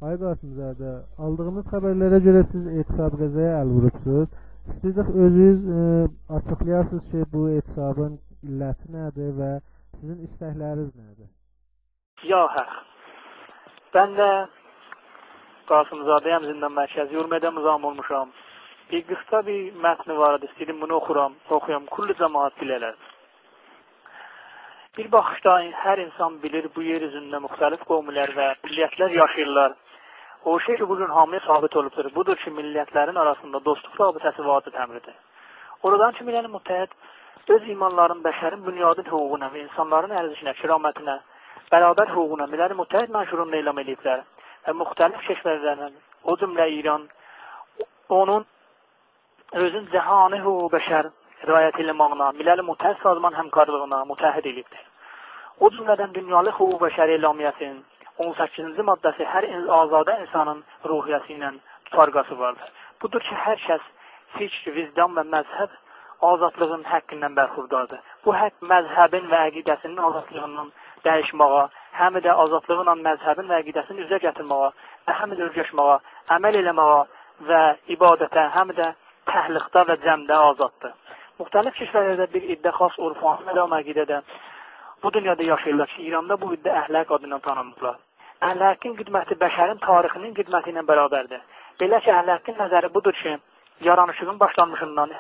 Ay Qasımzadə, aldığımız xəbərlərə görə siz etitab qəzaya əl vurubsunuz. İstəyirdik özünüz açıqlayasınız ki, bu etisabın illəti nədir və sizin istəkləriniz nədir? Ya haq. Mən də Qasımzadəyəm, Zindan Mərkəzi Urmiyadə müzam olmuşam. Bir qısa bir mətni var idi, istəyirdim bunu oxuram, oxuyam, kullu cəmaat bilərlər. Bir baxışda hər insan bilir, bu yer üzündə müxtəlif qovmlər və millətlər yaşayırlar. O şey ki, bugün hamıya sabit olubdur. Budur ki, millətlərin arasında dostluq rabitəsi vacib əmridir. Oradan ki, Milli Müttəhid öz imanların, bəşərin bünyadın hüququna və insanların ərzişinə, kiramətinə, bərabər hüququna Milli Müttəhid mənşurunda elam ediblər və müxtəlif keşvərlərdən, o cümlə İran, onun özün cəhani hüquq bəşər riayət eləmağına, Milli Müttəhid Sazman həmkarlığına mütəhid edibdir. O cümlədən dünyalı hüquq bəşər elamiyyəsinin 18-ci maddəsi hər azadə insanın ruhiyyəsi ilə tutarqası vardır. Budur ki, hər kəs fikr, vicdan və məzhəb azadlığının həqqindən bərxurdardır. Bu həqq məzhəbin və əqidəsinin azadlığından dəyişməyə, həm də azadlığıyla məzhəbin və əqidəsini üzə gətirməyə və həm də örgəşməyə, əməl eləməyə və ibadətə, həm də təhliqdə və cəmdə azaddır. Müxtəlif keşvərlərdə bir iddə xas urfani məqam əqidədə bu dünyada yaşayırlar ki, İranda bu iddə əhlaq adından tanınıblar. Əhlaqın qidməti bəşərin tarixinin qidməti ilə bərabərdir. Belə ki, əhlaqın nəzəri budur ki, yaranışığın başlanmışından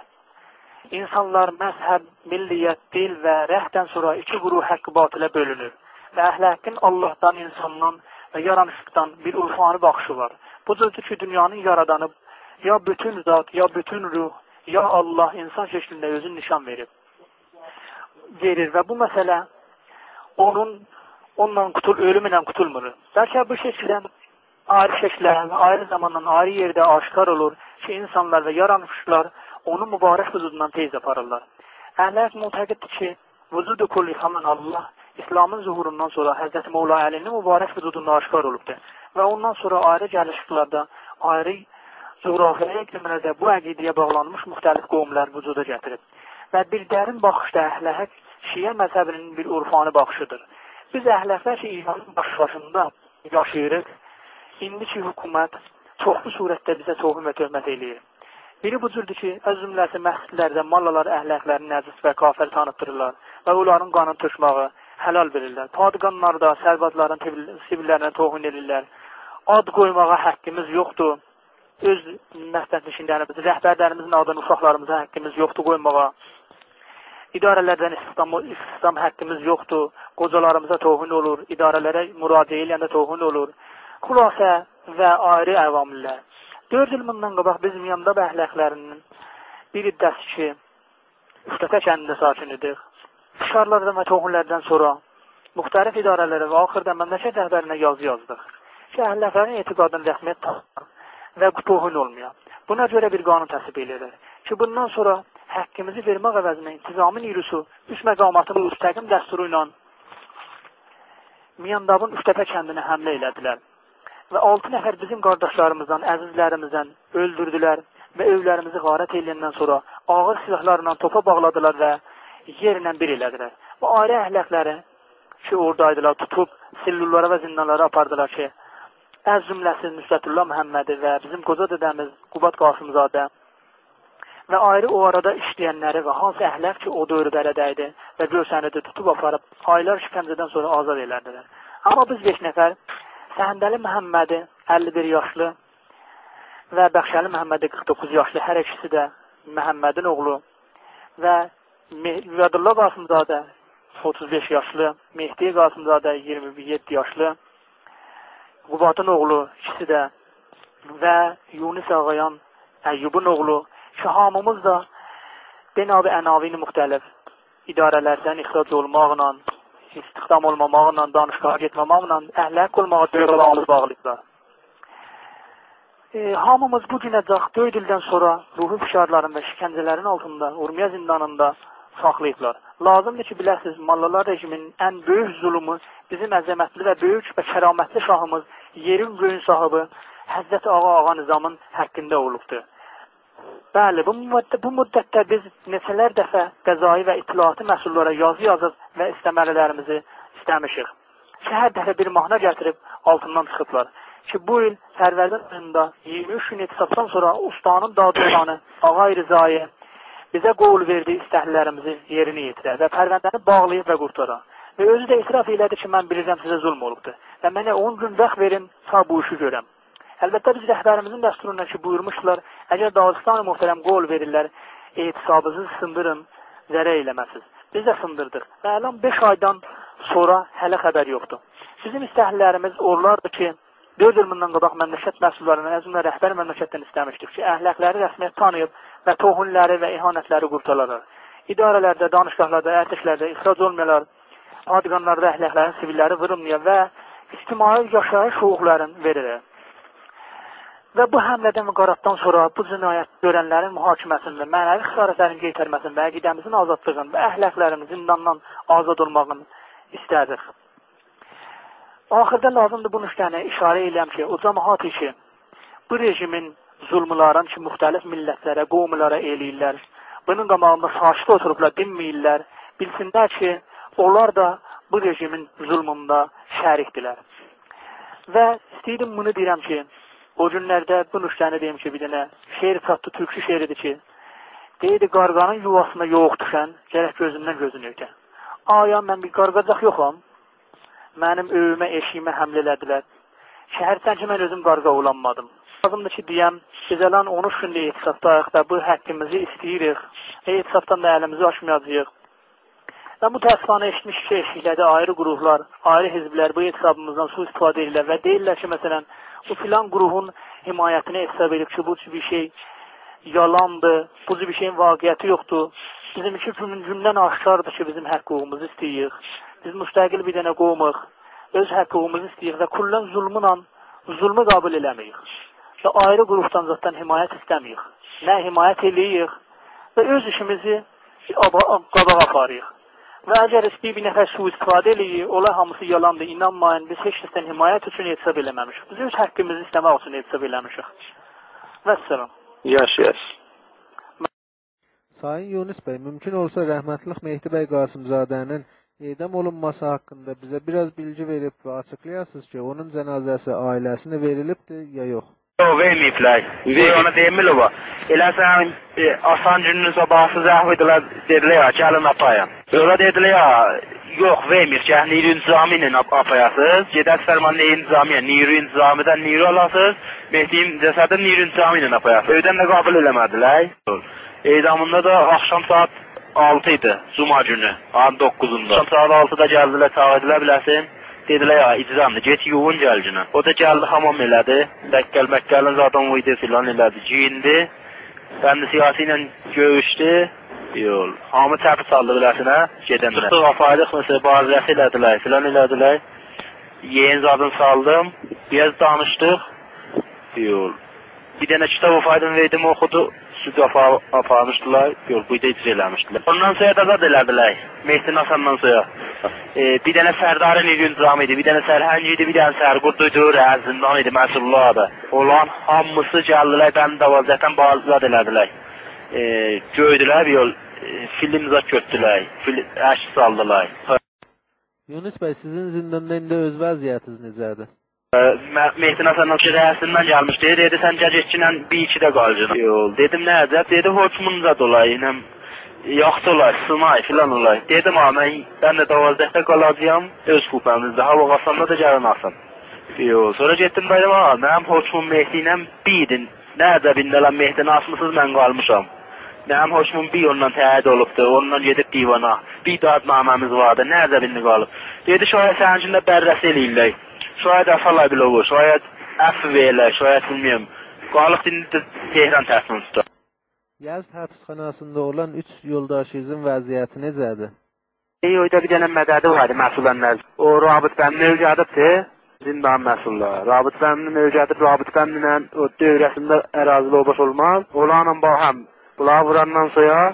insanlar məzhəb, milliyyət, dil və rəhdən sonra iki qruh həqq batilə bölünür. Və əhlaqın Allahdan, insandan və yaranışıqdan bir urfani baxışı var. Bu cürdür ki, dünyanın yaradanı ya bütün zat, ya bütün ruh, ya Allah insan şəklində özünü nişan verir və bu məsələ onunla ölümlə qutulmur. Bəlkə bu şəkildən ayrı şəkillərən və ayrı zamandan ayrı yerdə aşkar olur ki, insanlar və yaranmışlar onu mübarək vücudundan tez aparırlar. Əhlək mütəqiddir ki, vücudu kulli həmən Allah İslamın zuhurundan sonra Həzrəti Mevla Əlinin mübarək vücudunda aşkar olubdur və ondan sonra ayrı gəlişliklərdə, ayrı coğrafiyaya iqlimlərdə bu əqidəyə bağlanmış müxtəlif qovmlər vücuda gətirib. Və bir dərin baxışda əhlək Şiə məzhəbinin bir urfani baxışıdır. Biz əhləklər ki, İranın başında yaşayırıq. İndiki hökumət çoxlu surətdə bizə tohum və töhmət eləyir. Biri bu cürdür ki, öz cümləsi məscidlərdə mallalar əhləklərini nəcis və kafir tanıtdırırlar və onların qanını tökməyi həlal bilirlər. Padiqanlarda sərbazların sivillərinə tohum edirlər. Ad qoymağa həqqimiz yoxdur. Öz məsləhətnişinlərimiz, rəhbərlərimizin adını uşaqlarımıza həqqimiz yoxdur qoymağa. İdarələrdən istihdam həqqimiz yoxdur, qocalarımıza tohun olur, idarələrə müraciə eləyəndə tohun olur. Xülasə və ayrı əvamillər. 4 il bundan qabaq biz Miyandab əhləklərinin bir iddəsi ki, Üçtəpə kəndində sakin idik. Fişarlardan və tohunlardan sonra müxtəlif idarələrə və axırda məmləkət rəhbərinə yazı yazdıq ki, əhləklərin etiqadını rəsmiyyət tapmaq və tohun olmuyor. Buna görə bir qanun təsvib edilir ki, bundan sonra həqqimizi vermək əvəzinə intizami nirusu üç məqamatın müstəqim dəsturu ilə Miyandabın Üçtəpə kəndinə həmlə elədilər və 6 nəfər bizim qardaşlarımızdan, əzizlərimizdən öldürdülər və evlərimizi qarət eləyəndən sonra ağır silahlarla topa bağladılar və yerlə bir elədilər. Bu ayrı əhləkləri ki, oradaydılar, tutub sillullara və zindanlara apardılar ki, əz cümləsi Nüsrətullah Məhəmmədi və bizim qoca dədəmiz Qubad Qasımzadə və ayrı o arada işləyənləri və hansı əhlək ki, o dövrü bələdə idi və görsənidir, tutub aparıb aylar işgəncədən sonra azad elədilər. Amma biz 5 nəfər, Səhəndəli Məhəmmədi 51 yaşlı və Bəxşəli Məhəmmədi 49 yaşlı, hər ikisi də Məhəmmədin oğlu və Müvədullah Qasımzadə 35 yaşlı, Mehdi Qasımzadə 27 yaşlı, Qubadın oğlu ikisi də və Yunus Ağayan Əyyubun oğlu ki, hamımız da binabi ənavini müxtəlif idarələrdən ixrac olmaqla, istihdam olmamaqla, danışığa getmamaqla, əhlək olmağa dövrələrimiz bağlayıblar. Hamımız bu günəcək 4 ildən sonra ruhi fişarların və şikəncələrin altında, Urmiya zindanında saxlayıblar. Lazımdır ki, biləsiniz, Mallalar rejiminin ən böyük zulümü bizim əzəmətli və böyük və kəramətli şahımız, yerin göyün sahibi Həzrəti Ağa Ağa Nizamın həqqində olubdur. Bəli, bu müddətdə biz neçələr dəfə qəzai və itilaatı məsullara yazı yazıb və istəməlilərimizi istəmişik. Ki, hər dəfə bir mahnə gətirib altından çıxıblar. ki, bu il Fərvərdin ayında 23 gün etisabdan sonra ustanın dadıqanı Ağay Rızayı bizə qovul verdiyi istəklərimizi yerinə yetirər və pərvəndəni bağlayıb və qurtara. Və özü də etiraf elədi ki, mən bilirəm sizə zulm olubdur və mənə 10 gün vaxt verin, ta bu işi görəm. Əlbəttə biz rəhbərimizin dəsturundan ki, buyurmuşdular, əgər Dağıstan möhtərəm qol verirlər, etisabınızı sındırın, zərər eləməsiz. Biz də sındırdıq və əlan 5 aydan sonra hələ xəbər yoxdur. Bizim istəklərimiz onlardır ki, 4 il bundan qabaq məmləkət məsullarından, əz cümlə rəhbər məmləkətdən istəmişdik ki, əhlaqları rəsmiyyət tanıyıb və tohunları və ihanətləri qurtararlar. İdarələrdə, danışgahlarda, ərtişlərdə ixrac olmayalar, adiqanlarda əhlaqların sivilləri vurulmaya və ictimai yaşayış hüquqlarını verirlər. Və bu həmlədən və qaratdan sonra bu cinayət görənlərin mühakiməsini və mənəvi xisarətlərin qeytərməsini və əqidəmizin azadlığını və əhlaqların zindandan azad olmağını istərdik. Axırda lazımdır bu nüktəni işarə eləyəm ki, o cəmaat ki, bu rejimin zulmların ki, müxtəlif millətlərə, qovumlara eləyirlər, bunun qabağında sakit oturublar, dinməyirlər, bilsinlər ki, onlar da bu rejimin zulmunda şərikdirlər. Və istəyirdim bunu deyirəm ki, o günlərdə bu nüktəni deyim ki, bir dənə şeir çatdı, türkü şeiridir ki, deyirdi, qarqanın yuvasına yox düşən, gərək gözündən gözünü ötə. Aya, mən bir qarqacaq yoxam, mənim öyümə, eşiyimə həmlə elədilər. Şəhərdən ki, mən özüm qarqa olanmadım. Lazımdır ki, deyəm, biz əlan 13 gündə etisabdayıq və bu həqqimizi istəyirik. Etisabdan da əlimizi açmayacağıq. Və bu təəssüfanə eşitmiş ki, eşiklərdə ayrı qruhlar, ayrı hizblər bu etisabımızdan sui-istifadə edirlər və deyirlər ki, məsələn, bu filan qruhun himayətinə hesab edib ki, bu cür bir şey yalandır, bu cür bir şeyin vaqiəti yoxdur. Bizim iki cümlədən aşkardır ki, bizim haqq-hüququmuzu istəyirik. Biz müstəqil bir dənə qoymuq, öz haqq-hüququmuzu istəyirik və kullən zulmü qəbul eləmirik. Və ayrı qruhdan zaten himayət istəmirik. Nə himayət eləyirik və öz işimizi qabağa aparırıq. Və əgər istəyib bir nəfər sui-istifadə eləyir, olay hamısı yalandır, inanmayın, biz heç kəsdən himayət üçün hesab eləməmişik. Biz öz haqqımızı istəmək üçün hesab eləmişik. Vəssalam. Yaş, yaş. Sayın Yunus bəy, mümkün olsa rəhmətlik Mehdi bəy Qasımzadənin edam olunması haqqında bizə biraz bilgi verib və açıqlayasınız ki, onun cənazəsi ailəsinə verilibdir ya yox? Yox, verməyiblər. Ona demir o. Elə sən asan gününün sabahı zəhv edilər, dedilər ya, gəlin apayın. Öyle dedilər ya, yox, vermir ki, Neyri İntizami ilə apayasınız. Gedək fərman Neyri İntizamiyə, Neyri İntizamidən Neyri alasınız, Mehdi'nin cəsədini Neyri İntizami ilə apayasınız. Evdən də qəbul eləmədilər. Edamında da axşam saat 6 idi, cuma günü, ayın 9-unda. Axşam saat 6-da gəldilər, çağırdılar biləsin. Dedilər ya, icramdır, get yuvun gəl günə. O da gəldi, hamam elədi, dəqqəl məqqəlin zaten video filan elədi, giyindi. Bəndi siyasi ilə görüşdü. Yol. Hamı təpi saldı biləsinə, gedəndə. Çıxdıq, apardıq, məsələn, bazirəsi elədilər, filan elədilər. Yeyin zadını saldım, biraz danışdıq. Yol. Bir dənə kitab apardım, verdim, oxudu. Süd aparmışdılar, yol, bu da icra eləmişdilər. Ondan sonra da zad elədilər, Mehdi Hasandan sonra. Bir dənə Sərdarı Neyri İntizami idi, bir dənə Sərhəng idi, bir dənə Sərqurdu idi, Rəzindan idi, Məsullahdı. Olan hamısı gəldilər, bəndi də vəziyyətdən zad elədilər. Göydülər, bir yol, film zad götdülər, əks saldılar. Yunus bəy, sizin zindanda indi öz vəziyyətiniz necədir? Mehdi Hasandan rəhəsindən gəlmişdi, dedi, sən gəcəkçinlə bir-ikidə qalacaq. Dedim, nə əcəb? Dedi, hökmün zad olay, yaxşı olay, sınay filan olay. Dedim, ha, mən də davazdəhdə qalacağam, öz kupəmizdə, hava qasanda da gəlin asın. Sonra getdim, dedim, ha, mənim hökmüm Mehdi ilə bir idin. Nə əcəb indi elə Mehdini asmısınız, mən qalmışam. Mənim hökmüm bir ondan təyid olubdur, ondan gedib divana. Bir dadnaməmiz vardı, nə əcəb indi qalıb. Dedi, şayət sənin üçün də bərrəsi eləyirlər. Şayət əfalay bilə olur, şayət əfv elə, şayət bilməyəm. Qalıq indi Tehran təslim tutar. Yazd həbsxanasında olan 3 yoldaşınızın vəziyyəti necədir? Orada bir dənə mədədi var idi, məsulənlər. O rabit bəndini öyrədibdir, zindan məsullar. Rabit bəndini öyrədib, rabit bəndinlə o dövrəsində ərazili obaş olmaz. Onlarla bahəm, bunları vurandan sonra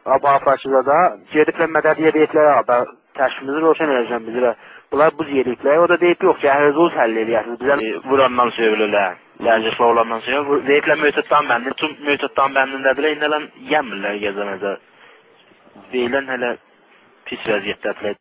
Abafaşızada gediblər mədədiyə deyiblər, təşkimizi roşan eləyəcəm bizə. Bunlar buz yeriklər. O da deyib, yox, cəhəzuz həll eləyəsiniz. Bizə vurandan söylürlər. Ləziklə olandan sonra. Deyiblər, möhtətdan bəndin. Tüm möhtətdan bəndindədirlər. İndi hələ yəmirlər gəzəməzə. Deyilən hələ pis vəziyyətdədirlər.